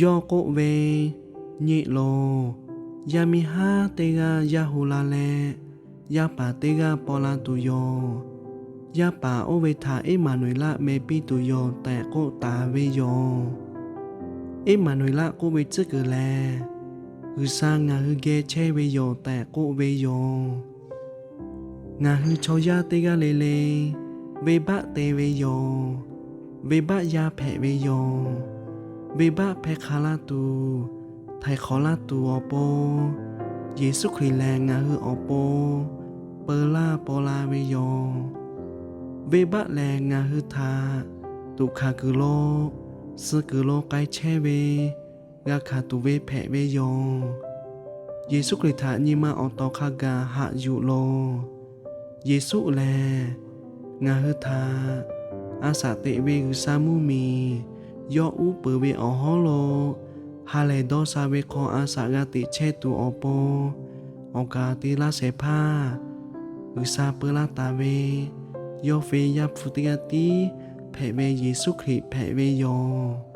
Yawˇ k'oˆ ve, Nyi loˬ, yaˇ miˇ haˉ teˇ g'aˇ yaˇ hu la leh, yaˇ paˍ teˇ g'aˇ paw la tuˬ yoˬ. Yaˇ paˍ oˇ ve htaꞈ Eˇmaˍnuˍeˍlaˆ meh piˇ tuˬ yoˬ tehꞈ k'oˆ taˍ ve yoˬ. Eˇmaˍnuˍeˍlaˆ k'oˆ ve tcuhˉ kuiˬ lehˬ, G'uiˬsha ngaˬ hui geh chehˇ ve yoˬ tehꞈ k'oˆ ve yoˬ. Ngaˬ hui chaw yaˇ teˇ g'aˇ le le venˇbaˆ te ve yoˬ. Venˇbaˆ yaˇ hpehꞈ ve yoˬ. Venˇbaˆ hpehˇ hk'a laˇ tuˬ, htaiˍ hk'awꞈ laˇ tuˬ awˬ pon, Yeˍsuˆ Hkriꞈ lehˬ ngaˬ hui awˬ pon peu laˇ paw la ve yoˬ. Venˇbaˆ lehˬ ngaˬ hui htaꞈ tuꞈ hkanˍ kuiˬ lo, suh kuiˬ lo k'ai chehˇ ve, g'a hkanˍ tuˬ ve hpehꞈ ve yoˬ. Yeˍsuˆ Hkriꞈ htaꞈ nyi ma awˬ tawˍ hk'a gaˬ haꞈ yuˬ loˬ. Yeˍsuˆ lehˬ, ngaˬ hui htaꞈ a shaꞈ teꞈ ve G'uiˬsha mvuhˇmiˬ yawˇ uˉ peunˍ ve awˬ hawˉ lo ha lehˬ dawˇ sha ve hk'aw a shaꞈ g'a teꞈ chehˇ tuˬ awˬ pon, awˬ kaˍ te laˇ shehˍ hpaˇ G'uiˬsha peu laˇ taˍ ve, yawˇ ve Yaˇ hpu teˇ g'aˇ tiˉ hpehꞈ ve Yeˍsuˆ Hkriꞈ hpehꞈ ve yoˬ.